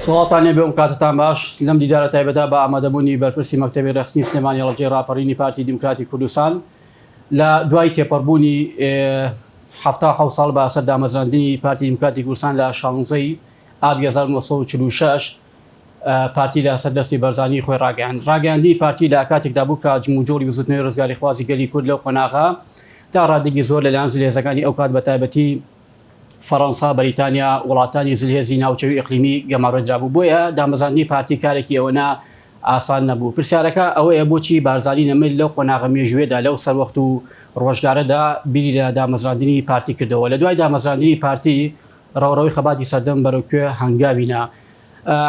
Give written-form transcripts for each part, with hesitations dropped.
سڵاوتان لێبێ و کاتتان باش. لەم دیدارە تایبەتە بە ئامادەبوونی بەرپرسی مەکتەبی ڕێکخستنی سلێمانی هەڵەبجەی ڕاپەڕینی پارتی دیموکراتی کوردستان لە دوای تێپەڕبوونی 77 ساڵ بە سەر دامەزراندنی پارتی دیموکراتی کوردستان لە شانزەی ئابی 1946 پارتی لە سەر دەستی بەرزانی خۆی ڕاگەیاند. ڕاگەیاندنی پارتی لە کاتێکدا بوو کە جموجۆڵی بزوتنەوەی ڕزگاریخوازی گەلی کورد لەو قۆناغە تا ڕادەیەکی زۆر لەلایەن زلهێزەکانی ئەو کات بە تایبەتی فەڕەنسا، بەریتانیا، وڵاتانی زلهێزی ناوچەوی ئیقلیمی گەمارۆ درابوو. بۆیە دامەزراندنی پارتی کارێکی ئەوەنە ئاسان نەبوو. پرسیارەکە ئەوەیە بۆچی بارزانی نەمر لەو قۆناغە مێژوویەدا، لەو سەروەخت و ڕۆژگارەدا بیری لە دامەزراندنی پارتی کردەوە؟ لە دوای دامەزراندنی پارتی ڕەوڕەوەی خەباتی سەردەم بەرەو کوێ هەنگاوی نا؟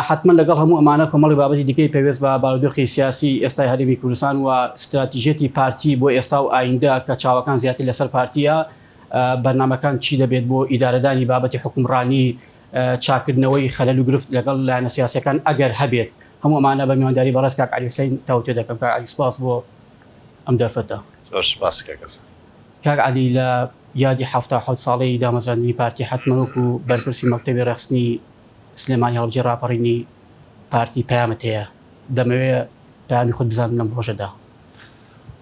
حەتمەن لەگەڵ هەموو ئەمانە کۆمەڵێک بابەتی دیکەی پەیوەست بە بارودۆخی سیاسی ئێستای هەرێمی کوردستان و ستراتیژیەتی پارتی بۆ ئێستا و ئایندە کە چاوەکان زیاتر لەسەر پارتییە، بەرنامەکان چی دەبێت بۆ ئیدارەدانی بابەتی حوکمڕانی، چاککردنەوەی خەلەل و گرفت لەگەڵ لایەنە سیاسیەکان ئەگەر هەبێت، هەموو ئەمانە بە میوانداری بەڕێز کاک عەلی حوسەین تاوتوێ دەکەم. کاک عەلی سوپاس بۆ ئەم دەرفەتە. زۆر سوپاس کاک ئەزهەر. کاک عەلی لە یادی 77 ساڵەی دامەزراندنی پارتی حەتمەن وەکو بەرپرسی مەکتەبی ڕێکخستنی سلێمانی هەڵەبجەی ڕاپەڕینی پارتی پەیامت هەیە، دەمەوێ پەیامی خۆت بزانم لەم ڕۆژەدا.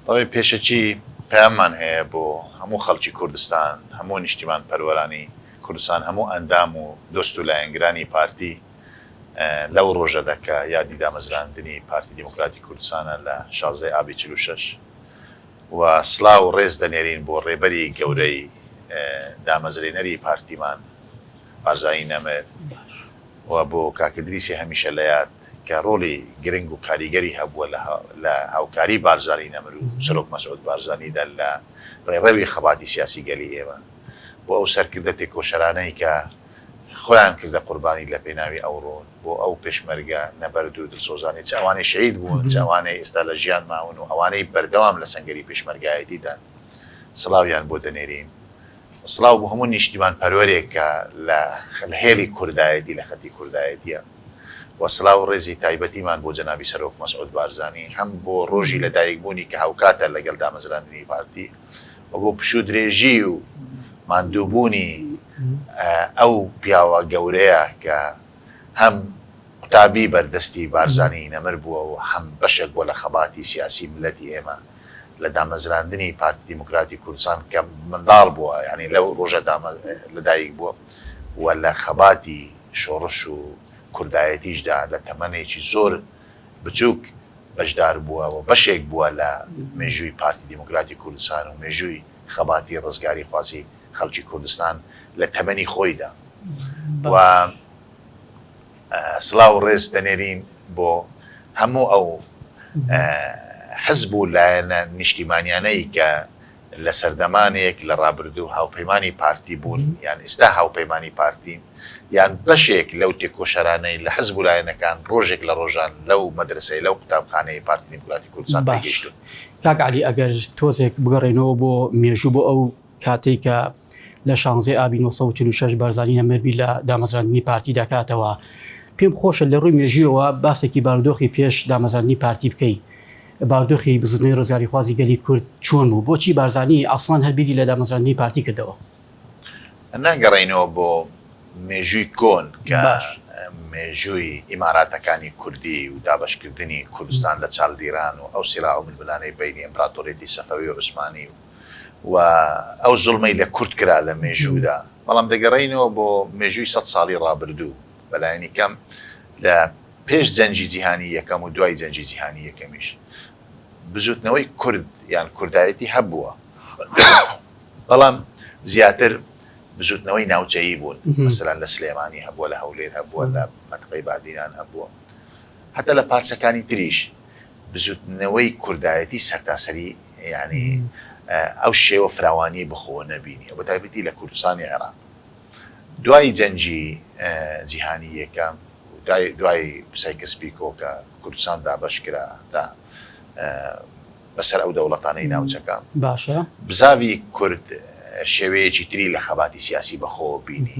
بەڵێ پێشەکی پەیاممان هەیە بۆ هەموو خەڵکی کوردستان، هەموو نیشتیمان پەروەرانی کوردستان، هەموو ئەندام و دۆست و لایەنگرانی پارتی لەو ڕۆژەدا کە یادی دامەزراندنی پارتی دیموکراتی کوردستانە لە 16 ئابی 46 و سڵاو و ڕێز دەنێرین بۆ ڕێبەری گەورەی دامەزرێنەری پارتیمان بارزانی نەمر و بۆ کاک ئیدریسی هەمیشە لە یاد کە ڕۆڵی گرنگ و کاریگەری هەبووە لە هاوکاری بارزانی نەمر و سەرۆک مەسعود بارزانیدا لە ڕێڕەوی خەباتی سیاسی گەلی ئێمە بۆ ئەو سەرکردە تێکۆشەرانەی کە خۆیان کردە قوربانی لە پێناوی ئەوڕۆ بۆ ئەو پێشمەرگە نەبەرد و دڵسۆزانەی چ ئەوانەی شەهید بوون چ ئەوانەی ئێستا لە ژیان ماون و ئەوانەی بەردەوام لە سەنگەری پێشمەرگایەتیدان سڵاویان بۆ دەنێرین. سڵاو بۆ هەموو نیشتیمان پەروەرێک کە لە هێڵی کوردایەتی لە خەتی کوردایەتیە و سڵاو و ڕێزی تایبەتیمان بۆ جەنابی سەرۆک مەسعود بارزانی هەم بۆ ڕۆژی لە دایک بوونی کە هاوکاتە لەگەڵ دامەزراندنی پارتی و بۆ پشوو درێژی و ماندووبوونی ئەو پیاوە گەورەیە کە هەم قوتابی بەردەستی بارزانی نەمر بووە و هەم بەشێک بووە لە خەباتی سیاسی ملەتی ئێمە لە دامەزراندنی پارتی دیموکراتی کوردستان کە منداڵ بووە یانی لەو ڕۆژە لەدایک بووە و لە خەباتی شۆڕش و کوردایەتیشدا لە تەمەنێکی زۆر بچووک بەشدار بووە و بەشێک بووە لە مێژووی پارتی دیموکراتی کوردستان و مێژووی خەباتی ڕزگاریخوازی خەڵکی کوردستان لە تەمەنی خۆیدا و سڵاو و ڕێز دەنێرین بۆ هەموو ئەو حزب و لایەنە نیشتیمانیانەی کە لە سەردەمانێک لە ڕابردوو هاوپەیمانی پارتی بوون یان ئیستا هاوپەیمانی پارتین یان بەشێک لەو تێکۆشەرانەی لە حزب و لایەنەکان ڕۆژێک لە ڕۆژان لەو مەدرەسەی لەو قوتابخانەی پارتی دیموکراتی کوردستان باش پێگەیشتوون. کاک عەلی ئەگەر تۆزێک بگەڕێینەوە بۆ مێژوو بۆ ئەو کاتەی کە لە شانزەی ئابی 1946 بارزانی نەمر بیر لە دامەزراندنی پارتی دەکاتەوە پێم خۆشە لە ڕووی مێژووەوە باسێکی بارودۆخی پێش دامەزراندنی پارتی بکەی بارودۆخی بزوتنەوەی ڕزگاریخوازی گەلی کورد چۆن بوو بۆچی بارزانی ئاسمان هەر بیری لە دامەزراندنی پارتی کردەوە؟ ناگەڕێینەوە بۆ مێژووی کۆن کە باش. مێژووی ئیماراتەکانی کوردی و دابەشکردنی کوردستان لە چالدیران و ئەو سیراع و ململانێی بەینی ئیمپراتۆریەتی سەفەوی و عوسمانی و و ئەو زوڵمەی لە کورد کرا لە مێژوودا، بەڵام دەگەڕێینەوە بۆ مێژووی سەد ساڵی ڕابردوو، بەلایەنی کەم لە پێش جەنگی جیهانی یەکەم و دوای جەنگی جیهانی یەکەمیش بزووتنەوەی کورد یان کوردایەتی هەبووە، بەڵام زیاتر بزووتنەوەی ناوچەیی بوون، مەسەلەن لە سلێمانی هەبووە، لە هەولێر هەبووە، لە مەنتقەی بادینان هەبووە، هەتا لە پارچەکانی تریش بزووتنەوەی کوردایەتی سەرتاسەری یانی ئەو شێوە فراوانیەی بەخۆوە نەبینی بە تایبەتی لە کوردستانی عێراق دوای جەنگی جیهانی یەکەم دوای سایکس پیکۆ کە کوردستان دابەش کرا تا بەسەر ئەو دەوڵەتانەی ناوچەکە باشە بزاوی کورد شێوەیەکی تری لە خەباتی سیاسی بەخۆوە بینی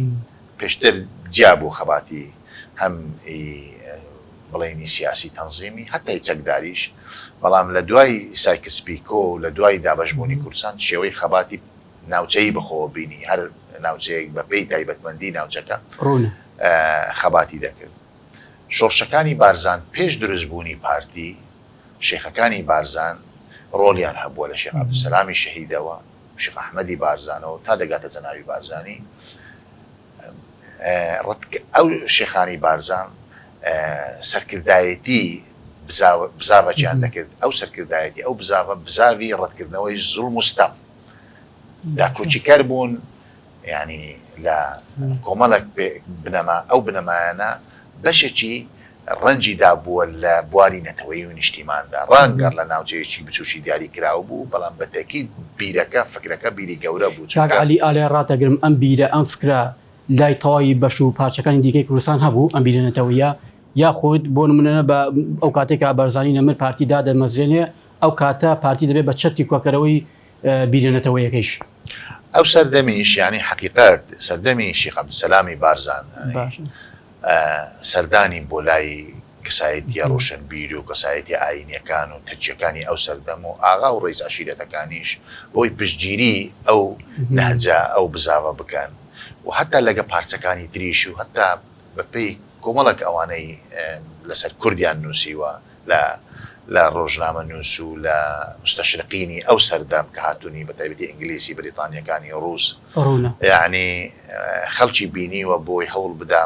پێشتر جیا بوو خەباتی هەم بڵێنی سیاسی تەنزیمی هەتای چەکداریش، بەڵام لە دوای سایکس پیکۆ و لە دوای دابەشبوونی کوردستان شێوەی خەباتی ناوچەیی بەخۆوە بینی، هەر ناوچەیەک بە پێی تایبەتمەندی ناوچەکە ڕوونە. خەباتی دەکرد. شۆڕشەکانی بارزان پێش دروست بوونی پارتی، شێخەکانی بارزان ڕۆڵیان هەبووە لە شێخ عەبدولسەلامی شەهیدەوە و شێخ ئەحمەدی بارزانەوە تا دەگاتە جەنابی بارزانی. ئەو شێخانی بارزان سەرکردایەتی بزاڤەکیان دەکرد، ئەو سەرکردایەتی ئەو بزاڤە بزاڤی ڕەتکردنەوەی زوڵم و ستەم داکۆکیکەر بوون، یانی لە کۆمەڵێک بنەما، ئەو بنەمایانە بەشێکی ڕەنجی دابووە لە بواری نەتەوەیی و نیشتیماندا، ڕەنگە لە ناوچەیەکی بچووکی دیاری کراو بوو، بەڵام بە تەئکید بیرەکە، فکرەکە بیری گەورە بوو، کاک چونکە. عەلی ئالێ ڕاتەگرم ئەم بیرە، ئەم فکرە لای تەواوی بەش و پارچەکانی دیکەی کوردستان هەبوو، ئەم بیرە نەتەوەییە، یاخود بۆ نموونە بە ئەو کاتەی کە بارزانی نەمر پارتی دادەمەزرێنێ، ئەو کاتە پارتی دەبێ بە چەتری کۆکەرەوەی بیرە نەتەوەیەکەیش. ئەو سەردەمیش یانی حەقیقەت سەردەمی شیخ عەبدولسەلامی بارزان سەردانی بۆ لای کەسایەتیە ڕۆشنبیر و کەسایەتیە ئایینیەکان و تەکیەکانی ئەو سەردەم و ئاغا و ڕەیس عەشیرەتەکانیش بۆی پشتگیری ئەو نەهجە ئەو بزاڤە بکەن و هەتا لەگە پارچەکانی تریش و هەتا بە پێی کۆمەڵێک ئەوانەی لەسەر کوردیان نووسیوە لە لە ڕۆژنامەنووس و لە موستەشرقینی ئەو سەردەم کە هاتوونی بە تایبەتی ئینگلیسی، بریتانییەکانی، ڕووس ڕوونە. یەعنی خەڵکی بینیوە بۆی هەوڵ بدا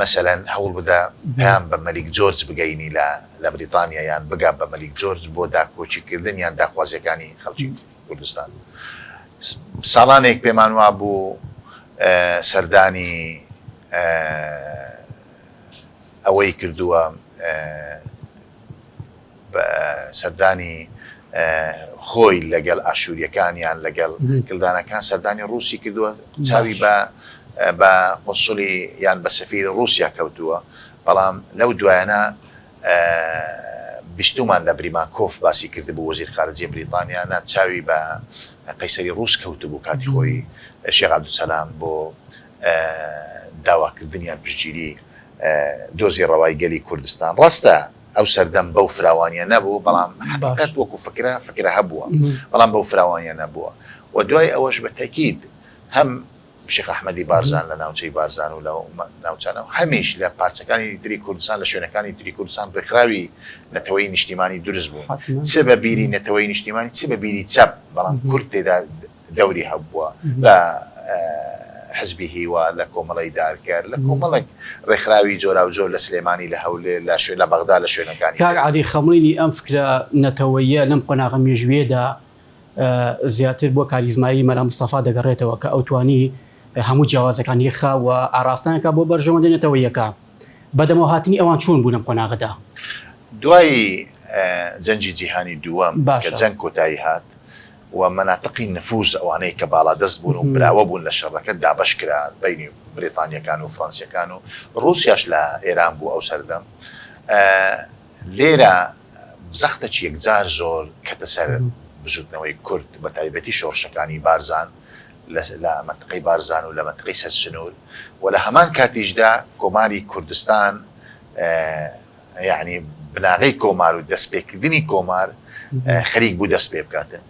مەسەلەن هەوڵ بدا پەیام بە مەلیک جۆرج بگەینی لە لە بریتانیا یان بگا بە مەلیک جۆرج بۆ داکۆکی کردن یان داخوازییەکانی خەڵکی کوردستان. ساڵانێک پێمان وابوو سەردانی ئەوەی کردووە سەردانی خۆی لەگەل ئاشووریەکان یان لەگەل کلدانەکان سەردانی ڕووسی کردووە چاوی بە بە قونسولی یان بە سەفیری ڕووسیا کەوتووە بەڵام لەو دوایانە بیستومان لە بریماکۆف باسی کردبوو وەزیر خارجیە بریتانیا نا چاوی بە قەیسەری ڕووس کەوتبوو کاتی خۆی شێخ عەبدولسەلام بۆ داواکردن یان پشتگیری دۆزی ڕەوای گەلی کوردستان. ڕاستە ئەو سەردەم بەو فراوانیە نەبوو، بەڵام حەقیقەت وەکو فکرە، فکرە هەبووە، بەڵام بەو فراوانیە نەبووە. و دوای ئەوەش بە تەئکید هەم شێخ ئەحمەدی بارزان لە ناوچەی بارزان و لەو ناوچانە و هەمیش لە پارچەکانی تری کوردستان، لە شوێنەکانی تری کوردستان ڕێکخراوی نەتەوەیی نیشتیمانی دروست بوون. چ بە بیری نەتەوەیی نیشتیمانی، چ بە بیری چەپ، بەڵام کورد تێدا دەوری هەبووە لە حزبی هیوا، لە کۆمەڵەی دارکەر، لە کۆمەڵێک ڕێکخراوی جۆراوجۆر لە سلێمانی، لە هەولێر، لە شوێن لە بەغدا، لە شوێنەکانی کاک تر. عەلی خەمڵینی ئەم فکرە نەتەوەییە لەم قۆناغە مێژوویەدا زیاتر بۆ کاریزمایی مەلا مستەفا دەگەڕێتەوە کە ئەو توانی هەموو جیاوازەکان یەکخا و ئاراستەیان کا بۆ بەرژەوەندە نەتەوەییەکە. بەدەمەوەهاتنی ئەوان چۆن بوو لەم قۆناغەدا؟ دوای جەنگی جیهانی دووەم کە باشە. جەنگ کۆتایی هات، و مەناتقی نفوز ئەوانەی کە باڵادەست بوون و براوە بوون لە شەڕەکە دابەش کرا بەینی بریتانیەکان و فرەنسیەکان و ڕوسیاش لە ئێران بوو ئەو سەردەم لێرە زەختەکی یەکجار زۆر کەتە سەر بزوتنەوەی کورد بە تایبەتی شۆڕشەکانی بارزان لە مەنتقەی بارزان و لە مەنتقەی سەر سنوور و لە هەمان کاتیشدا کۆماری کوردستان یەعنی بناغەی کۆمار و دەستپێکردنی کۆمار خەریک بوو دەست پێ بکاتن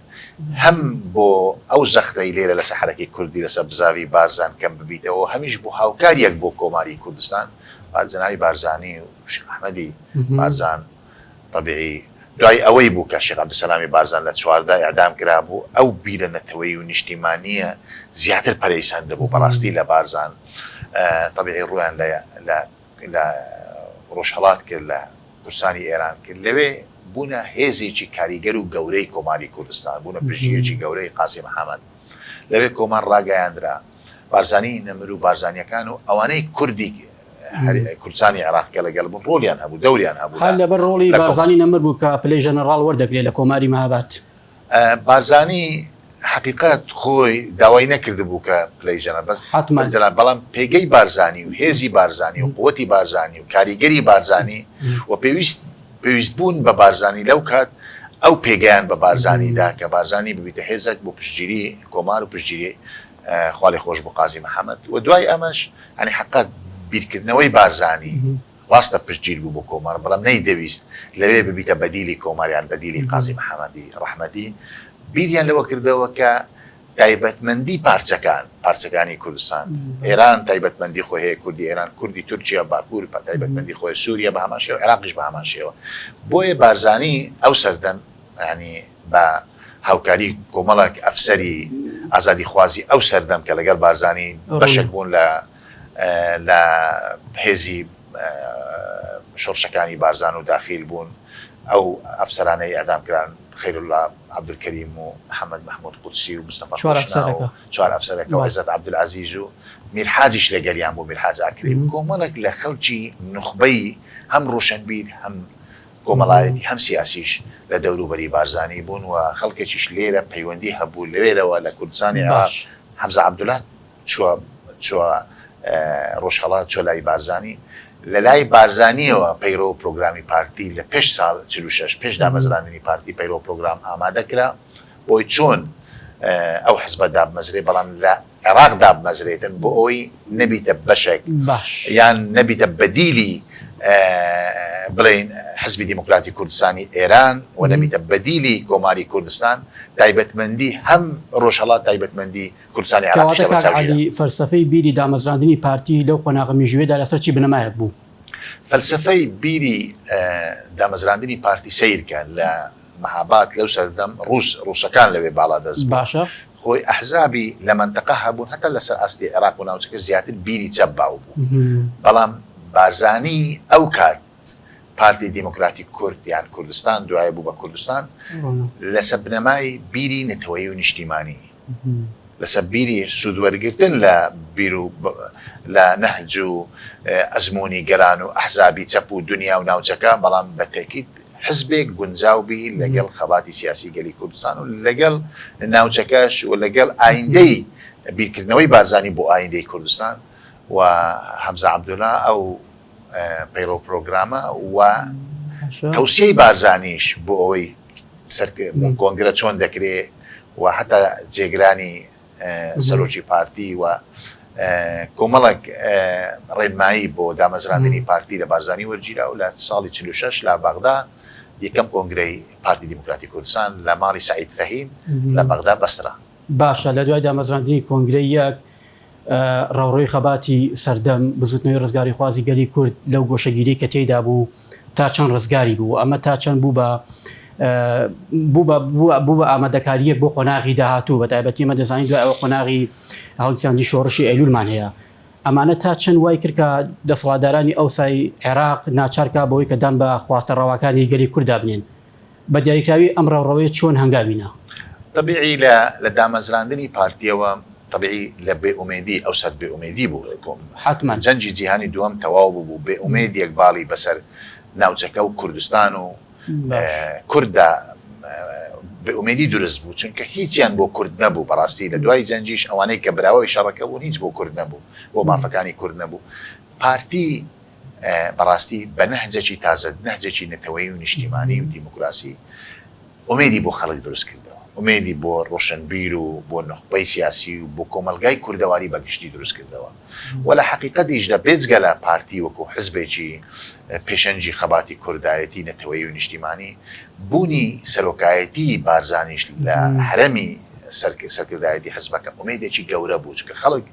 هەم بۆ ئەو زەختەی لێرە لەسەر حەرەکەی کوردی لەسەر بزاڤی بارزان کەم ببیتەوە هەمیش بۆ هاوکاریەک بۆ کۆماری کوردستان جەنابی بارزانی و شێخ ئەحمەدی بارزان تەبیعی دوای ئەوەی بوو کە شێخ عەبدولسەلامی بارزان لە 14 ئیعدام کرابوو ئەو بیرە نەتەوەیی و نیشتیمانییە زیاتر پەرەی سەندبوو بەڕاستی لە بارزان تەبیعی ڕوویان لە لە ڕۆژهەڵات کرد، لە کوردستانی ئێران کرد، لەوێ بوونە هێزێکی کاریگەر و گەورەی کۆماری کوردستان، بوونە پشتگیرێکی گەورەی قازی محەمەد. لەوێ کۆمار ڕاگەیاندرا. بارزانیی نەمر و بارزانییەکان و ئەوانەی کوردی کوردستانی عێراق کە لەگەڵ بوون ڕۆڵیان هەبوو، دەوریان هەبوو هەر لەبەر ڕۆڵی لە کۆمار. بارزانی نەمر بوو کە پلەی ژەنەڕاڵ وەردەگرێ لە کۆماری مەهاباد. بارزانی حەقیقەت خۆی داوای نەکردبوو کە پلەی ژەنەر بەس حەتمەن. جەناب بەڵام پێگەی بارزانی و هێزی بارزانی و قوتی بارزانی و کاریگەری بارزانی و پێویست پێویست بوون بە بارزانی لەو کات ئەو پێگەیان بە بارزانی دا کە بارزانی ببیتە هێزێک بۆ پشتگیری کۆمار و پشتگیری خوالێخۆشبوو قازی محەمەد و دوای ئەمەش یانی حەقیقەت بیرکردنەوەی بارزانی ڕاستە پشتگیر بوو بۆ کۆمار، بەڵام نەیدەویست لەوێ ببیتە بەدیلی کۆمار یان بەدیلی قازی محەمەدی ڕەحمەتی. بیریان لەوە کردەوە کە تایبەتمەندی پارچەکان، پارچەکانی کوردستان، ئێران تایبەتمەندی خۆی هەیە، کوردی ئێران، کوردی تورکیا، باکوور تایبەتمەندی خۆی، سووریا بە هەمان شێوە، عێراقیش بە هەمان شێوە. بۆیە بارزانی ئەو سەردەم یانی بە هاوکاری کۆمەڵێک ئەفسەری ئازادیخوازی ئەو سەردەم کە لەگەڵ بارزانی بەشێک بوون لە لە هێزی شۆڕشەکانی بارزان و داخیل بوون، ئەو ئەفسەرانەی ئیعدام کران، خەیرولڵا عەبدولکەریم و محەمەد مەحمود قودسی و مستەفا خۆشناو و چوار ئەفسەرەکە و عیزەت عەبدولعەزیز و میرحاجیش لەگەلیان بوو، میرحاج ئاکرەیی و کۆمەڵێک لە خەڵکی نوخبەی هەم ڕۆشنبیر هەم کۆمەڵایەتی هەم سیاسیش لە دەوروبەری بارزانی بوون و خەڵکێکیش لێرە پەیوەندی هەبوو لەوێرەوە لە کوردستانی عێراق حەمزە عەبدولا چووە چووە ڕۆژهەڵات چووە لای بارزانی لە لای بارزانیەوە پەیڕەو و پرۆگرامی پارتی لە پێش ساڵ 46 پێش دامەزراندنی پارتی پەیڕەو و پرۆگرام ئامادە کرا بۆی چۆن ئەو حزبە دابمەزرێ بەڵام لە عێراق دابمەزرێتن بۆ ئەوەی نەبیتە بەشێک یان نەبیتە بەدیلی بڵێین حزبی دیموکراتی کوردستانی ئێران و نەبیتە بەدیلی کۆماری کوردستان تایبەتمەندی هەم ڕۆژهەڵات تایبەتمەندی کوردستانی عێراقیش کەواتە لەبەر کاک چاو گیرا. عەلی فەلسەفەی بیری دامەزراندنی پارتی لەو قۆناغە میژوویەدا لەسەر چی بنەمایەک بوو؟ فەلسەفەی بیری دامەزراندنی پارتی سەیرکە لە مەهاباد لەو سەردەم ڕووس ڕووسەکان لەوێ باڵادەست بوون باشە. خۆی ئەحزابی لە مەنتەقە هەبوون هەتا لەسەر ئاستی عێراق و ناوچەکەش زیاتر بیری چەپ باو بوو بەڵام بارزانی ئەو کات پارتی دیموکراتی کورد یان کوردستان دوایە بوو بە کوردستان لەسەر بنەمای بیری نەتەوەیی و نیشتیمانی لەسەر بیری سوودوەرگرتن لە بیر و لە نەهج و ئەزموونی گەلان و ئەحزابی چەپ و دنیا و ناوچەکە، بەڵام بە تەئکید حزبێک گونجاو بی لەگەڵ خەباتی سیاسی گەلی کوردستان و لەگەڵ ناوچەکەش و لەگەڵ ئایندەی بیرکردنەوەی بارزانی بۆ ئایندەی کوردستان و هەمزە عەبدولا ئەو پەیڕەو پرۆگرامە و تەوسیەی بارزانیش بۆ ئەوەی کۆنگرە چۆن دەکرێ و حتا جێگرانی سەرۆکی پارتی و کۆمەڵێک ڕێنمایی بۆ دامەزراندنی پارتی لە بارزانی وەرگیرا و لە ساڵی 46 لە بەغدا یەکەم کۆنگرەی پارتی دیموکراتی کوردستان لە ماڵی سعید فەهیم لە بەغدا بەسترا. باشە لە دوای دامەزراندنی کۆنگرەی یەک ڕەوڕەوی خەباتی سەردەم، بزووتنەوەی ڕزگاریخوازی گەلی کورد لەو گۆشەگیریەی کە تێیدا بوو تا چەند ڕزگاری بوو و ئەمە تا چەند بوو بە بوو بە بوو بە ئامادەکارییەک بۆ قۆناغی داهاتوو بە تایبەتی ئێمە دەزانین دوای ئەوە قۆناغی هەڵگیرساندنی شۆڕشی ئەیلوولمان هەیە ئەمانە تا چەند وای کرد کە دەسەڵاتدارانی ئەوسای عێراق ناچار کا بەوەی کە دان بە خواستە ڕەواکانی گەلی کورددا بنێن بە دیاریکراوی ئەم ڕەوڕەوەیە چۆن هەنگاوی نا؟ تەبیعی لە لە دامەزراندنی پارتیەوە تەبیعی لە بێ ئومێدی ئەو سەر بێ ئومێدی بوو حەتمەن. جەنگی جیهانی دووەم تەواو ببوو بێ ئومێدیەک باڵی بەسەر ناوچەکە و کوردستان و باش. کورددا بێ ئومێدی دروست بوو چونکە هیچیان بۆ کورد نەبوو بەڕاستی لە دوای جەنگیش ئەوانەی کە براوەی شەڕەکە بوون هیچ بۆ کورد نەبوو بۆ مافەکانی کورد نەبوو پارتی بەڕاستی بە نەهجێکی تازە، نەهجێکی نەتەوەیی و نیشتیمانی و دیموکراسی ئومێدی بۆ خەڵک دروست کردەوە، ئومێدی بۆ ڕۆشنبیر و بۆ نوخبەی سیاسی و بۆ کۆمەڵگای کوردەواری بە گشتی دروست کردەوە و لە حەقیقەتیشدا بێجگە لە پارتی وەکوو حزبێکی پێشەنگی خەباتی کوردایەتی نەتەوەیی و نیشتیمانی، بوونی سەرۆکایەتی بارزانیش لە هەرەمی سەرکردایەتی حزبەکە ئومێدێکی گەورە بوو، چونکە خەڵک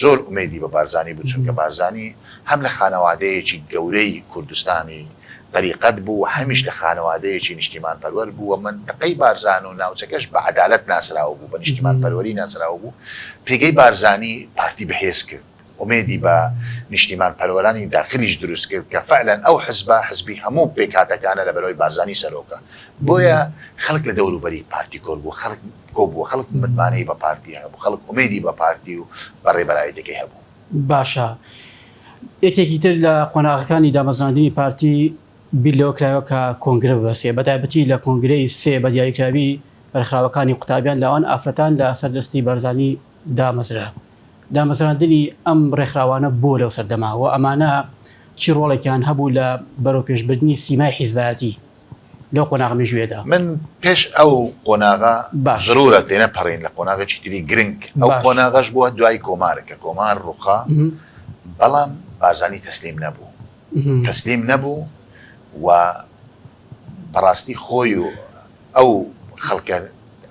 زۆر ئومێدی بە بارزانی بوو، چونکە بارزانی هەم لە خانەوادەیەکی گەورەی کوردستانی تەریقەت بوو و هەمیش لە خانەوادەیەکی نیشتیمانپەروەر بوو و مەنتقەی بارزان و ناوچەکەش بە عەدالەت ناسراو بوو، بە نیشتیمانپەروەری ناسراو بوو، پێگەی بارزانی پارتی بەهێز کرد، ئومێدی بە نیشتیمانپەروەرانی داخلیش دروست کرد کە فعلەن ئەو حزبە حزبی هەموو پێکهاتەکانە لەبەرئەوەی بارزانی سەرۆکە، بۆیە خەڵک لە دەوروبەری پارتی کۆربوو، خەڵک کۆبووە، خەڵک متمانەی بە پارتی هەبوو، خەڵک ئومێدی بە پارتی و بە ڕێبەرایەتیەکەی هەبوو. باشە یەکێکی تر لە قۆناغەکانی دامەزراندنی پارتی بیر لەوە کرایەوە کە کۆنگرە ببەستێ بەتایبەتی لە کۆنگرەی سێ بە دیاریکراوی ڕێکخراوەکانی قوتابیان لاوان ئافرەتان لە سەر دەستی بارزانی دامەزرا دامەزراندنی ئەم ڕێکخراوانە بۆ لەو سەردەما و ئەمانە چی ڕۆڵێکیان هەبوو لە بەرەوپێشبردنی سیمای حیزبایەتی لەو قۆناغە مێژوویەدا. من پێش ئەو قۆناغە باش. زرورە تێنەپەڕین لە قۆناغێکی تری گرنگ، ئەو باش. قۆناغەش بووە دوای کۆمار، کە کۆمار ڕووخا، بەڵام بارزانی تەسلیم نەبوو، تەسلیم نەبوو و بەڕاستی خۆی و ئەو خەڵکە.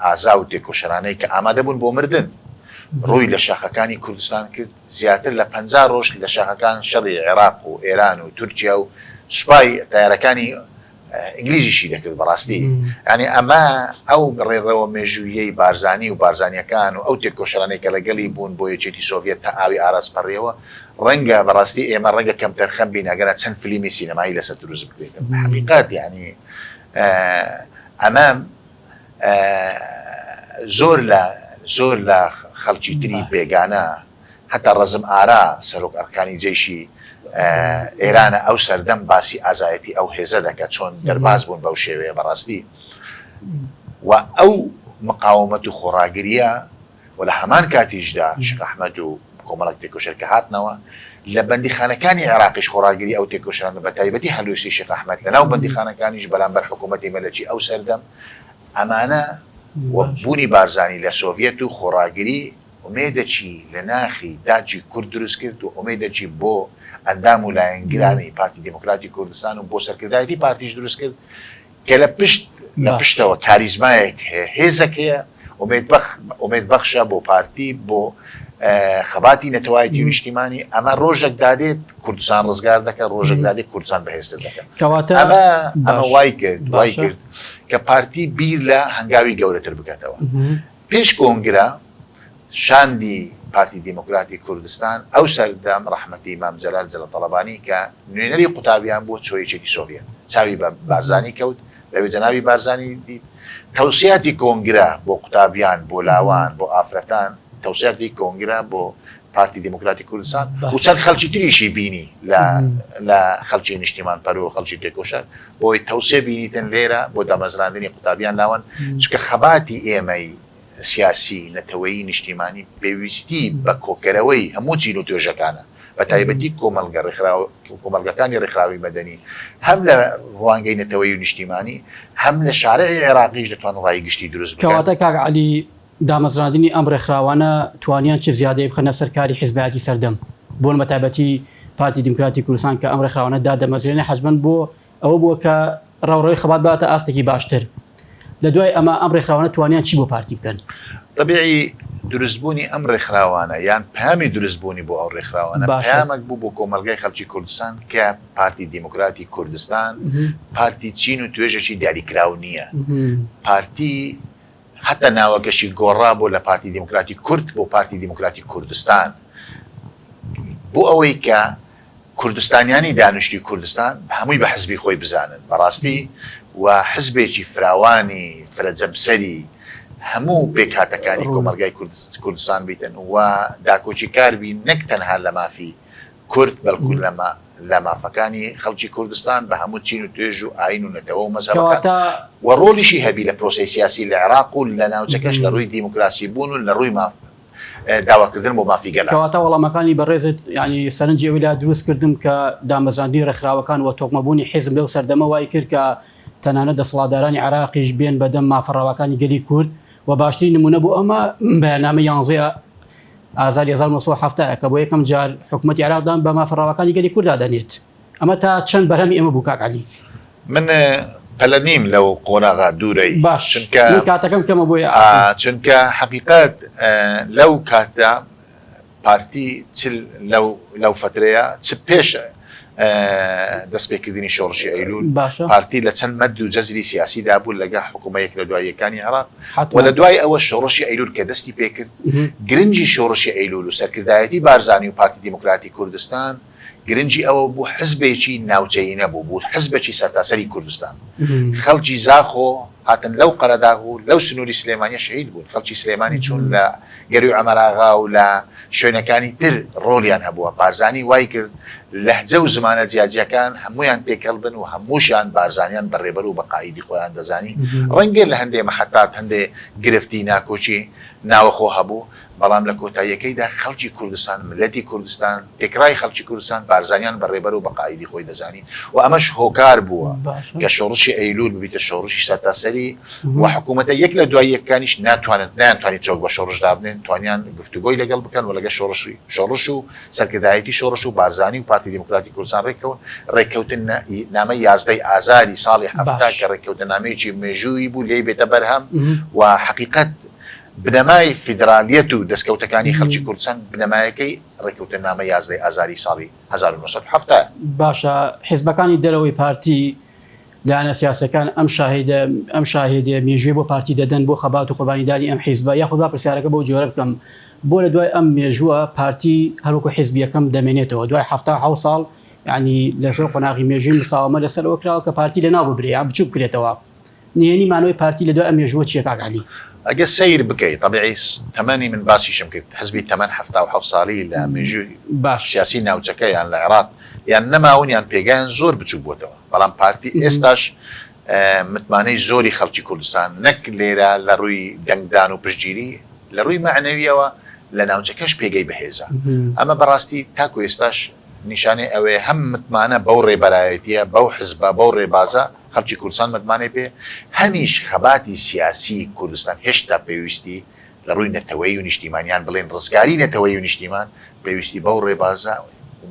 ئازا و تێکۆشەرانەی کە ئامادە بوون بۆ مردن ڕووی لە شاخەکانی کوردستان کرد، زیاتر لە 50 ڕۆژ لە شاخەکان شەڕی عێراق و ئێران و تورکیا و سوپای تەیارەکانی ئینگلیزیشی دەکرد بەڕاستی یانی ئەمە ئەو ڕێڕەوە مێژوویەی بارزانی و بارزانیەکان و ئەو تێکۆشەرانەی کە لەگەڵی بوون بۆ یەکێتی سۆڤیەت تا ئاوی ئاراس پەڕیەوە ڕەنگە بەڕاستی ئێمە ڕەنگە کەمتەرخەم بین ئەگەرنا چەند فلیمی سینەمایی لەسەر دروست بکرێتن حەقیقەت یانی ئەمە زۆر لە زۆر لە خەڵکی تری بێگانە هەتا ڕەزم ئارا سەرۆک ئەرکانی جەیشی ئێرانە ئەو سەردەم باسی ئازایەتی ئەو هێزە دەکە چۆن دەرباز بوون بەو شێوەیە بەڕاستی و ئەو مقاومەت و خۆڕاگریە و لە هەمان کاتیشدا شێخ ئەحمەد و کۆمەڵێک تێکۆشەر کە هاتنەوە لە بەندیخانەکانی عێراقیش خۆڕاگری ئەو تێکۆشەرانە بە تایبەتی هەلوێستی شێخ ئەحمەد لە ناو بەندیخانەکانیش بەرامبەر حکوومەتی مەلەکی ئەو سەردەم ئەمانە و بوونی بارزانی لە سۆڤیەت و خۆڕاگری ئومێدەکی لە ناخی تاکی کورد دروست کرد و ئومێدەکی بۆ ئەندام و لایەنگرانی پارتی دێموکراتی کوردستان و بۆ سەرکردایەتی پارتیش دروست کرد کە لە پشت لە پشتەوە کاریزمایەک هەیە، هێزێک هەیە ئومێد بەخشە بۆ پارتی، بۆ خەباتی نەتەوایەتی و نیشتیمانی، ئەمە ڕۆژێک دادێت کوردستان ڕزگار دەکات، ڕۆژێک دادێت کوردستان بەهێزتر دەکات. کەواتە ئەمە ئەمە وای کرد وای کرد کە پارتی بیر لە هەنگاوی گەورەتر بکاتەوە. پێش کۆنگرە شاندی پارتی دیموکراتی کوردستان ئەو سەردەم ڕەحمەتی مام جەلال جەلال تەڵەبانی کە نوێنەری قوتابیان بوو چۆ یەکێتی سۆڤیەت چاوی بە بارزانی کەوت لەوێ جەنابی بارزانی دیت تەوسیاتی کۆنگرە بۆ قوتابیان بۆ لاوان بۆ ئافرەتان تەوسیاتی کۆنگرە بۆ پارتی دیموکراتی کوردستان و چەند خەڵکی تریشی بینی لە لە خەڵکی نیشتیمان پەرو خەڵکی تێکۆشەر بۆی تەوسێ بینیتن لێرە بۆ دامەزراندنی قوتابیان لاوان چونکە خەباتی ئێمەی سیاسی، نەتەوەیی، نیشتیمانی پێویستی بە کۆکەرەوەی هەموو چین و توێژەکانە، بە تایبەتی کۆمەڵگە ڕێکخراو کۆمەڵگەکانی ڕێکخراوی مەدەنی هەم لە ڕوانگەی نەتەوەیی و نیشتیمانی هەم لە شارعی عێراقیش دەتوانن ڕای گشتی دروست بکەن. کەواتە کاک عەلی دامەزراندنی ئەم ڕێکخراوانە توانیان چ زیادەی بخەنە سەر کاری حیزبایەتی سەردەم بۆ بە تایبەتی پارتی دیموکراتی کوردستان کە ئەم ڕێکخراوانە دادەمەزرێنێ حەزمەن بۆ ئەوە بووە کە ڕەوڕەوی خەبات باتە ئاستێکی باشتر. لە دوای ئەمە ئەم ڕێکخراوانە توانیان چی بۆ پارتی بکەن؟ تەبیعی دروستبوونی ئەم ڕێکخراوانە یان پەیامی دروستبوونی بۆ ئەو ڕێکخراوانە پەیامەک بوو بۆ کۆمەڵگای خەڵکی کوردستان کە پارتی دیموکراتی کوردستان پارتی چین و توێژێکی دیاریکراو نییە. پارتی هەتا ناوەکەشی گۆڕا بۆ لە پارتی دیموکراتی کورد بۆ پارتی دیموکراتی کوردستان بۆ ئەوەی کە کوردستانیانی دانیشتوی کوردستان هەمووی بە حزبی خۆی بزانن بەڕاستی و حزبێکی فراوانی فرەجەمسەری هەموو پێکهاتەکانی کۆمەڵگای کوردستان بیتن و داکۆکیکار بی نەک تەنها لە مافی کورد بەڵکو لە مافەکانی خەڵکی کوردستان بە هەموو چین و توێژ و ئاین و نەتەوە و مەزهەبەکان و ڕۆڵیشی هەبی لە پرۆسەی سیاسی لە عێراق و لە ناوچەکەش لە ڕووی دیموکراسی بوون و لە ڕووی ماف داواکردن بۆ مافی گەلان. کەواتە وەڵامەکانی بەڕێزت یانی سەرنجی ئەوەی لا دروست کردم کە دامەزراندنی ڕێکخراوەکان و تۆکمەبوونی حیزب لەو سەردەمە وای کرد کە تەنانەت دەسەڵاتدارانی عێراقیش بێن بەدەم مافە ڕەواکانی گەلی کورد و باشترین نموونە بۆ ئەمە بەیاننامەی یانزەی ئازاری 1970 کە بۆ یەکەم جار حکوومەتی عێراق دان بە مافە ڕەواکانی گەلی کورددا دەنێت. ئەمە تا چەند بەرهەمی ئێمە بوو کاک عەلی؟ من پەلە نیم لەو قۆناغە دوورەی باش چونکە من کاتەکەم کەمە بۆیە ئاسان. چونکە حەقیقەت لەو کاتە پارتی چ لەو لەو فەترەیە چ پێش دەستپێکردنی شۆڕشی ئەیلوول باشە پارتی لە چەند مەد و جەزری سیاسیدا بوو لەگە حکوومە یەک لە دوای یەکانی عێراق و حەتمەن لە دوای ئەوە شۆڕشی ئەیلوول کە دەستی پێکرد گرنگی شۆڕشی ئەیلوول و سەرکردایەتی بارزانی و پارتی دیموکراتی کوردستان گرنگی ئەوە بوو حزبێکی ناوچەیی نەبوو، بوو حزبێکی سەرتاسەری کوردستان. خەڵکی زاخۆ هاتن لەو قەرەداغ و لەو سنووری سلێمانیە شەهید بوون، خەڵکی سلێمانی چوون لە گەرووی ئەمەراغا و لە شوێنەکانی تر ڕۆڵیان هەبووە. بارزانی وای کرد لەهجە و زمانە جیاجیاکان هەموویان تێکەڵ بن و هەمووشیان بارزانیان بە ڕێبەر و بە قائیدی خۆیان دەزانی. ڕەنگە لە هەندێ مەحەتات هەندێ گرفتی ناکۆکی ناوەخۆ هەبوو. بەڵام لە کۆتاییەکەیدا خەڵکی کوردستان، میللەتی کوردستان، تێکڕای خەڵکی کوردستان بارزانیان بە ڕێبەر و بە قائیدی خۆی دەزانی و ئەمەش هۆکار بووە کە شۆڕشی ئەیلوول ببیتە شۆڕشی سەرتاسەری و حکوومەتە یەک لە دوای یەکەکانیش ناتوانن نەیانتوانی چۆک بە شۆڕش دابنێن، توانیان گفتوگۆی لەگەڵ بکەن و لەگەڵ شۆڕشی شۆڕش و سەرکردایەتی شۆڕش و بارزانی و پارتی دیموکراتی کوردستان ڕێککەون، ڕێککەوتن نامەی یازدەی ئازاری ساڵی 70 کە ڕێککەوتننامەیەکی مێژوویی بوو لێی بێتە بەرهەم و حەقیقەت بنەمای فیدرالیەت و دەستکەوتەکانی خەڵکی کوردستان بنەمایەکەی ڕێککەوتننامەی یازدەی ئازاری ساڵی 1970 ە. باشە حیزبەکانی دەرەوەی پارتی، لایەنە سیاسیەکان ئەم شاهیدە ئەم شاهێدیە مێژوویە بۆ پارتی دەدەن بۆ خەبات و قوربانیدانی ئەم حیزبە یاخود با پرسیارەکە بەو جۆرە بکەم بۆ لە دوای ئەم مێژووە پارتی هەروەکو حیزبی یەکەم دەمێنێتەوە دوای 77 ساڵ یعنی لە زۆر قۆناغی مێژووی مساوەمە لەسەر ئەوە کراوە کە پارتی لەناو ببرێ یان بچوک بکرێتەوە نهێنی مانەوەی پارتی لە دوای ئەم مێژووە چیە کاک عەلی؟ ئەگەر سەیر بکەی تەبیعی تەمەنی من باسیشم کرد حزبی تەمەن 77 ساڵی لە مێژووی باش سیاسی ناوچەکە یان لە عێراق یان نەماون یان پێگایان زۆر بچوک بۆتەوە بەڵام پارتی ئێستاش متمانەی زۆری خەڵکی کوردستان نەک لێرە لە ڕووی دەنگدان و پشتگیری لە ڕووی مەعنەویەوە لە ناوچەکەش پێگەی بەهێزە ئەمە بەڕاستی تاکو ئێستاش نیشانەی ئەوەیە هەم متمانە بەو ڕێبەرایەتیە بەو حزبە بەو ڕێبازە خەڵکی کوردستان متمانەی پێ هەمیش خەباتی سیاسی کوردستان هێشتا پێویستی لە ڕووی نەتەوەیی و نیشتیمان یان بڵێین ڕزگاری نەتەوەیی و نیشتیمان پێویستی بەو ڕێبازە و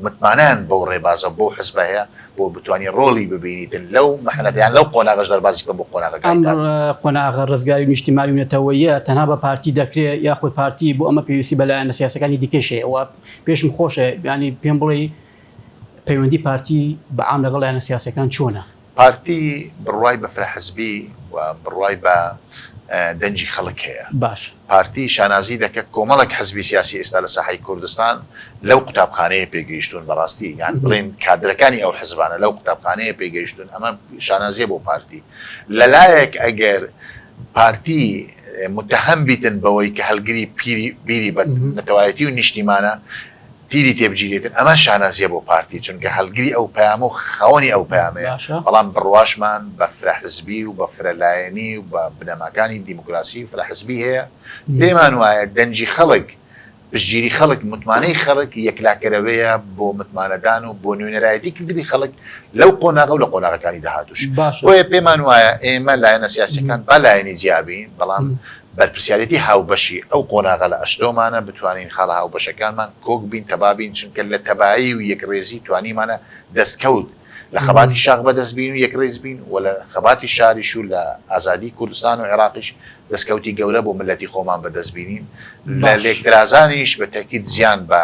متمانەیان بەو ڕێبازە و بەو حزبە هەیە بۆ بتوانی ڕۆڵی ببینیتن لەو محنەتە یان لەو قۆناغەش دەربازی بکەن بۆ قۆناغەکانی ئەم داهاتوو. قۆناغە ڕزگاری و نیشتیمانی و نەتەوەییە تەنها بە پارتی دەکرێ یاخود پارتی بۆ ئەمە پێویستی بە لایەنە سیاسیەکانی دیکەیش هەیە و پێشم خۆشە یانی پێم بڵێی پەیوەندی پارتی بە عام لەگەڵ لایەنە سیاسیەکان چۆنە؟ پارتی بڕوای بە فرە حزبی و بڕوای بە دەنگی خەڵک هەیە. باش. پارتی شانازی دەکە کۆمەڵێک حزبی سیاسی ئێستا لە ساحەی کوردستان لەو قوتابخانەیە پێگەیشتوون بەڕاستی یان بڵێن کادرەکانی ئەو حزبانە لەو قوتابخانەیە پێگەیشتوون ئەمە شانازیە بۆ پارتی لەلایەک ئەگەر پارتی متهم بیتن بەوەی کە هەلگری پیری بیری بە نەتەوایەتی و نیشتیمانە تیری تێبگیرێتن ئەمە شانازیە بۆ پارتی چونکە هەلگری ئەو پەیامە و خاوەنی ئەو پەیامەیە باشە. بەڵام بڕواشمان بە فرە حزبی و بە فرە لایەنی و بە بنەماکانی دیموکراسی و فرە حزبی هەیە پێمان وایە دەنگی خەڵک پشتگیری خەڵک متمانەی خەڵک یەکلاکەرەوەیە بۆ متمانەدان و بۆ نوێنەرایەتی کردنی خەڵک لەو قۆناغە و لە قۆناغەکانی داهاتووش باشە. بۆیە پێمان وایە ئێمە لایەنە سیاسیەکان با لایەنی جیابین بەڵام بەرپرسیارێتی هاوبەشی ئەو قۆناغە لە ئەستۆمانە، بتوانین خاڵە هاوبەشەکانمان کۆک بین، تەبا بین، چونکە لە تەبایی و یەکڕێزی توانیمانە دەستکەوت لە خەباتی شاخ بەدەست بین و یەکڕێز بین و لە خەباتی شاریش و لە ئازادی کوردستان و عێراقیش دەستکەوتی گەورە بۆ میللەتی خۆمان بەدەست بینین، لە لێکترازانیش بە تەئکید زیان بە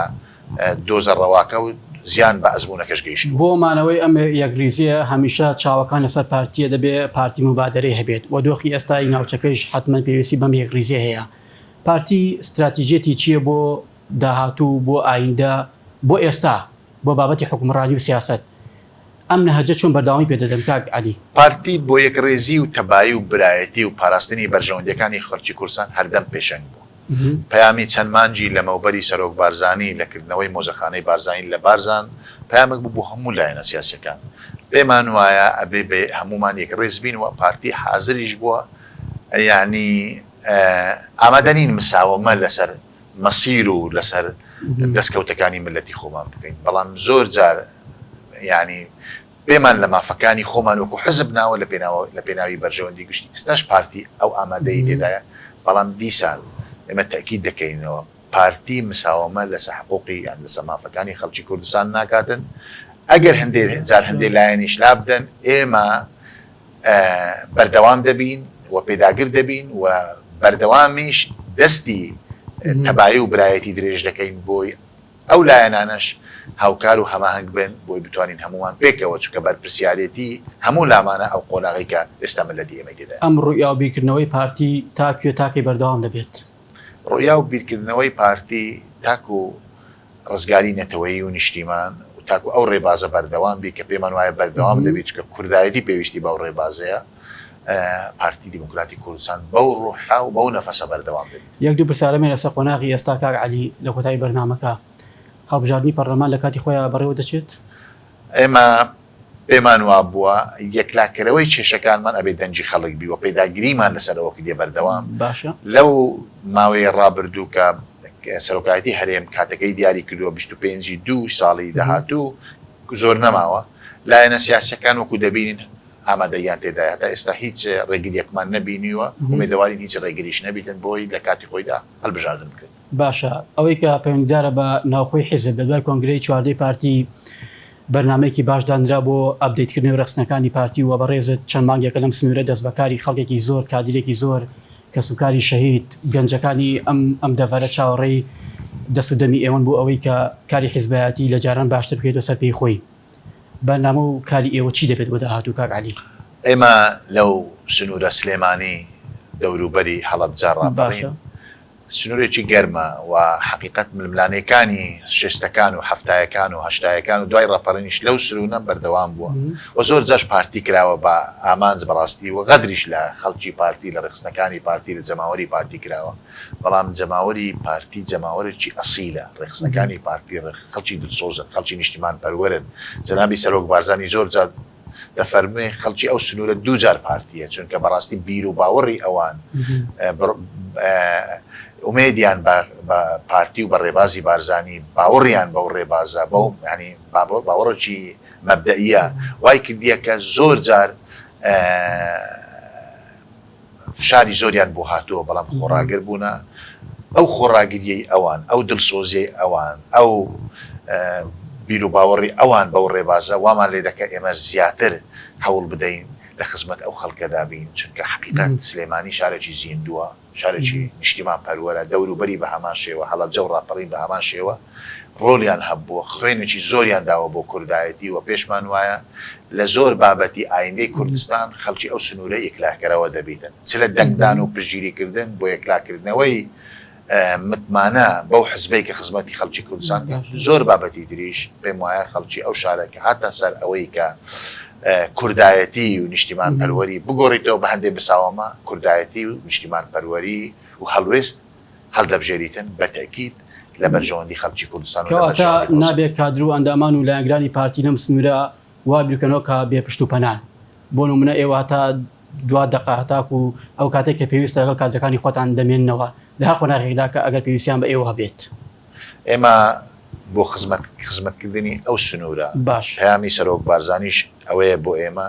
دۆزە ڕەواکە و زیان بە ئەزموونەکەش گەیشتووە. بۆ مانەوەی ئەم یەکڕیزییە هەمیشە چاوەکان لەسەر پارتییە، دەبێ پارتی موبادەرەی هەبێت و دۆخی ئێستای ناوچەکەیش حەتمەن پێویستی بەم یەکڕیزییە هەیە. پارتی ستراتیجیەتی چییە بۆ داهاتوو، بۆ ئایندە، بۆ ئێستا، بۆ بابەتی حوکمڕانی و سیاسەت؟ ئەم نەهجە چۆن بەردەوامی پێ دەدەن کاک عەلی؟ پارتی بۆ یەکڕیزی و تەبایی و برایەتی و پاراستنی بەرژەوەندییەکانی خەڵکی کوردستان هەردەم پێشەنگ بووە. پەیامی چەند مانگی لەمەوبەری سەرۆک بارزانی لە کردنەوەی مۆزەخانەی بارزانی لە بارزان پەیامێک بوو بۆ هەموو لایەنە سیاسیەکان. پێمان وایە ئەبێ بە هەموومان یەکڕیز بین و پارتی حازریش بووە یانی ئامادە نین مساوەمە لەسەر مەسیر و لەسەر دەستکەوتەکانی میللەتی خۆمان بکەین بەڵام زۆر جار یانی پێمان لە مافەکانی خۆمان وەکو حزب ناوە لە پێناوە لە پێناوی بەرژەوەندی گشتی ئیستاش پارتی ئەو ئامادەیی تێدایە بەڵام دیسان ئێمە تەئکید دەکەینەوە پارتی مساوەمە لەسە حقوقی یان لەسە مافەکانی خەڵکی کوردستان ناکاتن ئەگەر هەندێ جار هەندێ لایەنیش لابدەن ئێمە بەردەوام دەبین و پێداگر دەبین و بەردەوامیش دەستی تەبایی و برایەتی درێژ دەکەین بۆی ئەو لایەنانەش هاوکار و هەماهەنگ بن بۆی بتوانین هەموومان پێکەوە چونکە بەرپرسیارێتی هەموو لامانە ئەو قۆناغەی کە ئێستا میللەتی ئێمەی تێدایە. ئەم ڕوئیا و بیرکردنەوەی پارتی تا کوێ تا کەی بەردەوام دەبێت؟ ڕوئیا و بیرکردنەوەی پارتی تاکو ڕزگاری نەتەوەیی و نیشتیمان و تاکو ئەو ڕێبازە بەردەوام بی کە پێمان وایە بەردەوام دەبی چونکە کوردایەتی پێویستی بەو ڕێبازەیە پارتی دیموکراتی کوردستان بەو ڕوحە و بەو نەفەسە بەردەوام دەبیت. یەک دوو پرسیارم هەیە لەسەر قۆناغی ئێستا کاک عەلی لە کۆتایی بەرنامەکە، هەڵبژاردنی پەرلەمان لە کاتی خۆیا بەڕێوە دەچێت؟ ئێمە پێمان وابووە یەکلاکەرەوەی کێشەکانمان ئەبێ دەنگی خەڵک بی و پێداگریمان لەسەر ئەوە کردیە بەردەوام باشە. لەو ماوەی ڕابردوو کە. سەرۆکایەتی هەرێم کاتەکەی دیاری کردووە 25 ی دوو ساڵی داهاتوو زۆر نەماوە لایەنە سیاسیەکان وەکو دەبینین ئامادەییان تێدایە هەتا ئێستا هیچ ڕێگریەکمان نەبینیوە ئومێدەوارین هیچ ڕێگریش نەبیتن بۆی لە کاتی خۆیدا هەلبژاردن بکرێت. باشە ئەوەی کە پەیوەندیدارە بە ناوخۆی حیزب لە دوای کۆنگرەی چواردەی پارتی بەرنامەیەکی باش دانرا بۆ ئەپدەیتکردنەوەی ڕێکخستنەکانی پارتی و بەڕێزت چەند مانگێکە لەم سنوورە دەستبەکاری خەڵکێکی زۆر کادیرێکی زۆر کەسوکاری شەهید گەنجەکانی ئەم ئەم دەڤەرە چاوەڕێی دەست و دەمی ئێوەن بۆ ئەوەی کە کاری حیزبایەتی لە جاران باشتر بکەیتەوە سەر پێی خۆی بەرنامە و کاری ئێوە چی دەبێت بۆ داهاتوو کاک عەلی؟ ئێمە لەو سنوورە سلێمانی دەوروبەری هەڵەبجە ڕاپەڕین باشە. سنورێکی گەرمە و حەقیقەت ململانێکانی شێستەکان و حەفتایەکان و هەشتایەکان و دوای ڕاپەڕینیش لەو سرونە بەردەوام بووە و زۆر جاش پارتی کراوە بە ئامانج بەڕاستی و غەدریش لە خەڵکی پارتی لە ڕێکخستنەکانی پارتی لە جەماوەری پارتی کراوە بەڵام جەماوەری پارتی جەماوەرێکی ئەسیلە ڕێکخستنەکانی پارتی خەڵکی دلسۆزن خەڵکی نیشتیمان پەروەرن جەنابی سەرۆک بارزانی زۆر جار دەفەرموێ خەڵکی ئەو سنوورە دووجار پارتیە چونکە بەڕاستی بیر و باوەڕی ئەوان ئومێدیان بە پارتی و بە ڕێبازی بارزانی باوەڕیان بەو ڕێبازە بەو ینی باوەڕێکی مەبدەئیە وای کردیە کە زۆر جار فشاری زۆریان بۆ هاتووە، بەڵام خۆڕاگر بوونە، ئەو خۆڕاگرییەی ئەوان، ئەو دڵسۆزییەی ئەوان، ئەو بیروباوەڕی ئەوان بەو ڕێبازە وامان لێ دەکا ئێمە زیاتر هەوڵ بدەین لە خزمەت ئەو خەڵکەدا بین، چونکە حەقیقەت سلێمانی شارێکی زیندووە، شارێکی نیشتیمانپەروەرە، دەوروبەری بە هەمان شێوە، هەڵەبجە و ڕاپەڕین بە هەمان شێوە ڕۆڵیان هەبووە، خوێنێکی زۆریان داوە بۆ کوردایەتی و پێشمان وایە لە زۆر بابەتی ئایندەی کوردستان خەڵکی ئەو سنوورە یەکلاکەرەوە دەبیتن، چ لە دەنگدان و پشتگیریکردن بۆ یەکلاکردنەوەی متمانە بەو حزبەی کە خزمەتی خەڵکی کوردستان بکات، زۆر بابەتی تریش پێم وایە خەڵکی ئەو شارە کە هاتە سەر ئەوەی کە کوردایەتی و نیشتیمانپەروەری بگۆڕیتەوە بە هەندێ مساوەمە، کوردایەتی و نیشتیمانپەروەری و هەڵوێست هەڵدەبژێریتن بە تەئکید لە بەرژەوەندی خەڵکی کوردستان و لە کەواتە بەرژەوەندی پرۆسەکە. نابێ کادر و ئەندامان و لایەنگرانی پارتی لەم سنوورە وا بیرکەنەوە کە بێ پشت و پەنان. بۆ نموونە ئێوە هەتا دوا دەقە هەتاکوو ئەو کاتەی کە پێویستە لەگەڵ کادرەکانی خۆتان دەمێننەوە لە هەر قۆناغێکدا کە ئەگەر پێویستیان بە ئێوە بێت. ئێمە بۆ خزمەت خزمەتکردنی ئەو سنوورە، باش. پەیامی سەرۆک بارزانیش ئەوەیە بۆ ئێمە،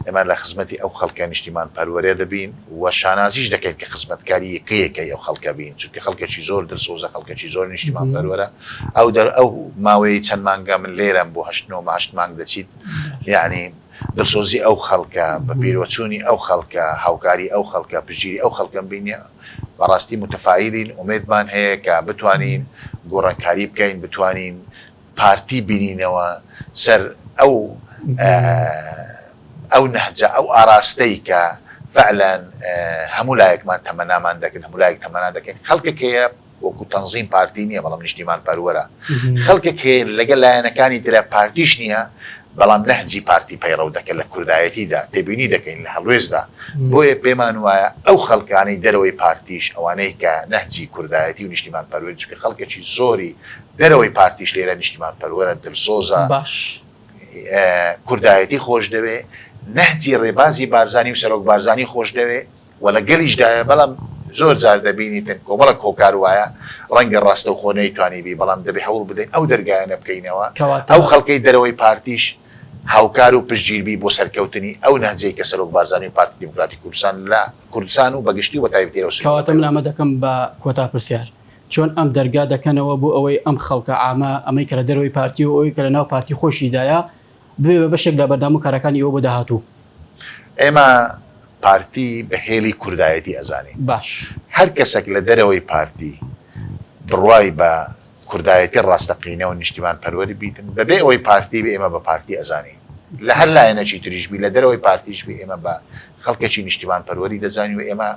ئێمە لە خزمەتی ئەو خەڵکە نیشتیمانپەروەرە دەبین و شانازیش دەکەین کە خزمەتکاری یەکە یەکەی ئەو خەڵکە بین، چونکە خەڵکێکی زۆر دلسۆزە، خەڵکێکی زۆر نیشتیمانپەروەرە. ئەو دەر ئەو ماوەیەی چەند مانگە من لێرەم بۆ هەشت نۆ هەشت مانگ دەچیت، یەعنی دلسۆزی ئەو خەڵکە، بە پیرۆچوونی ئەو خەڵکە، هاوکاری ئەو خەڵکە، پشتگیری ئەو خەڵکەم بینیە، بەڕاستی موتەفائیلین، ئومێدمان هەیە کە بتوانین گۆڕانکاری بکەین، بتوانین پارتی بینینەوە سەر ئەو ئەو نەهجە، ئەو ئاراستەی کە فعلا هەموو لایەکمان تەمەنامان دەکرد، هەموو لایەک تەمەنا دەکەین، خەڵکێک هەیە وەکو تەنزیم پارتی نییە بەڵام نیشتیمان پەروەرە، خەڵکێک هەیە لەگەڵ لایەنەکانی ترە پارتیش نییە بەڵام نەهجی پارتی پەیڕەو دەکەن لە کوردایەتیدا، تێبینی دەکەین لە هەڵوێستدا، بۆیە پێمان وایە ئەو خەڵکانەی دەرەوەی پارتیش ئەوانەی کە نەهجی کوردایەتی و نیشتیمان پەروەری، چونکە خەڵکێکی زۆری دەرەوەی پارتیش لێرە نیشتیمان پەروەرە، دلسۆزە، باش. کوردایەتی خۆش دەوێ، نەهجی ڕێبازی بارزانی و سەرۆک بارزانی خۆش دەوێ، و لە گەلیشدایە، بەڵام زۆر جار دەبینیتن کۆمەڵێک هۆکار وایە ڕەنگە ڕاستەوخۆ نەیتوانیبی، بەڵام دەبێ هەوڵ بدەین ئەو دەرگایانە بکەینەوە، کەواتە. ئەو خەڵکەی دەرەوەی پارتیش هاوکار و پشتگیر بی بۆ سەرکەوتنی ئەو نەهجەی کە سەرۆک بارزانی و پارتی دیموکراتی کوردستان لە کوردستان و بە گشتی و بە تایبەتی لەو سنوورە کەواتە من پەیڕەو ئەمە دەکەم بە کۆتا پرسیار، چۆن ئەم دەرگا دەکەنەوە بۆ ئەوەی ئەم خەڵکە عامە، ئەمەی کە لە دەرەوەی پارتی و ئەوەی کە لە ناو پارتی خۆیشیدایە، ببێ بە بەشێک لە بەرنامە و کارەکانی ئێوە بۆ داهاتوو؟ ئێمە پارتی بە هێلی کوردایەتی ئەزانین. باش. هەر کەسەک لە دەرەوەی پارتی بڕوای بە کوردایەتی ڕاستەقینە و نیشتیمان پەروەری بیتن بە بێ ئەوەی پارتی بی ئێمە بە پارتی ئەزانین. لە هەر لایەنەکی تریش بی لە دەرەوەی پارتیش بی ئێمە بە خەڵکێکی نیشتیمان پەروەری دەزانین و ئێمە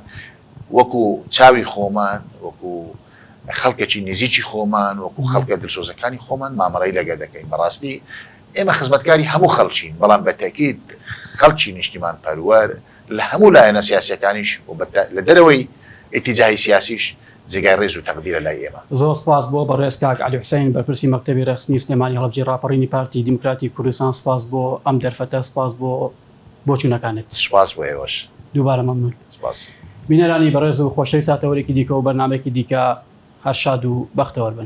وەکو چاوی خۆمان وەکو خەڵکێکی نزیکی خۆمان وەکو خەڵکە دلسۆزەکانی خۆمان مامەڵەی لەگەر دەکەین. بەڕاستی ئێمە خزمەتکاری هەموو خەڵکین، بەڵام بە تەئکید خەڵکی نیشتیمان پەروەر لە هەموو لایەنە سیاسیەکانیش و لە دەرەوەی ئیتیجاهی سیاسیش جێگای ڕێز و تەقدیرە لای ئێمە. زۆر سپاس بۆ بەڕێز کاک عەلی حوسەین بەرپرسی مەکتەبی ڕێکخستنی سلێمانی هەڵەبجەی ڕاپەڕینی پارتی دیموکراتی کوردستان سپاس بۆ ئەم دەرفەتە سپاس بۆ بۆچوونەکانت. سپاس بۆ ئێوەش. دووبارە مەمنوون. سپاس. بینەرانی بەڕێز و خۆشەویست تا تەوەرێکی دیکە و بەرنامەیەکی دیکە. هەر شاد و بەختەوەر بن.